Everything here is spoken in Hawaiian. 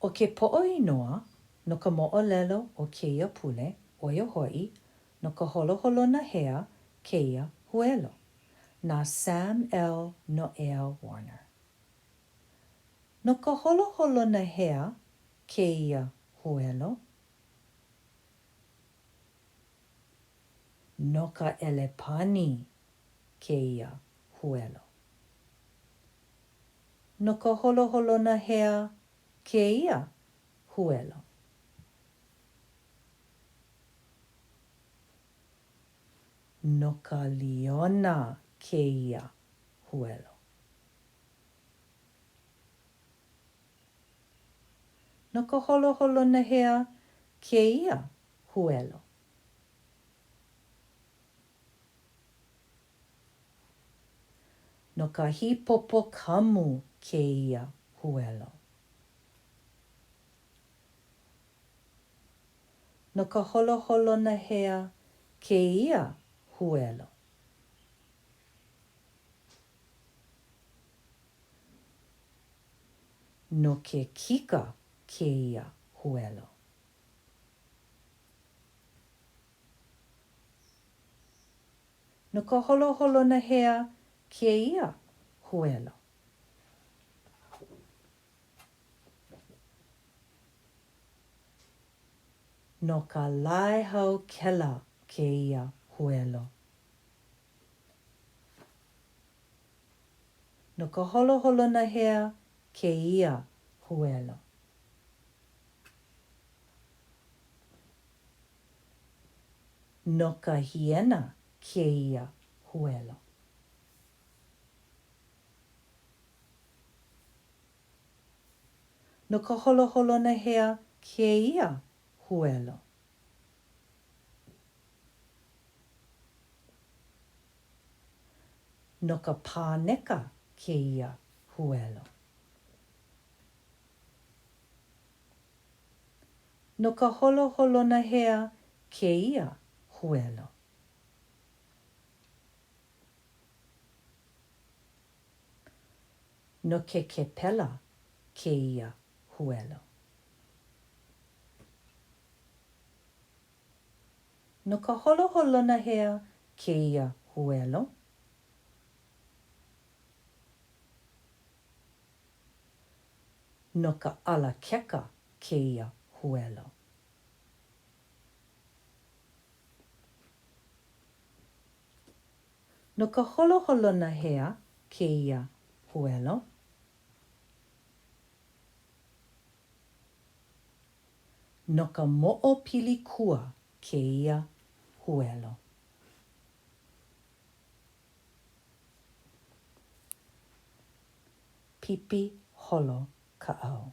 ʻO ke poʻo inoa no ka moʻolelo o kēia pule, ʻo ia hoʻi, no ka holoholona hea kēia huelo? Na Sam L. Noʻeau Warner. No ka holoholona hea kēia huelo? No ka ʻelepani kēia huelo. No ka holoholona hea kēia huelo? No ka liona kēia huelo. No ka holoholona hea kēia huelo? No ka hipopokamu kēia huelo. No ka holoholona hea kēia huelo? No ke kika kēia huelo. No ka holoholona hea kēia huelo? No ka laehaokela kēia huelo. No ka holoholona hea kēia huelo? No ka hiena kēia huelo. No ka holoholona hea kēia huelo? No ka pāneka kēia huelo. No ka holoholona hea kēia huelo? No ke kepela kēia huelo. No ka holoholona hea kēia huelo? No ka ʻalakeka kēia huelo. No ka holoholona hea kēia huelo? No ka moʻopilikua kēia huelo. Pipi holo kaʻau.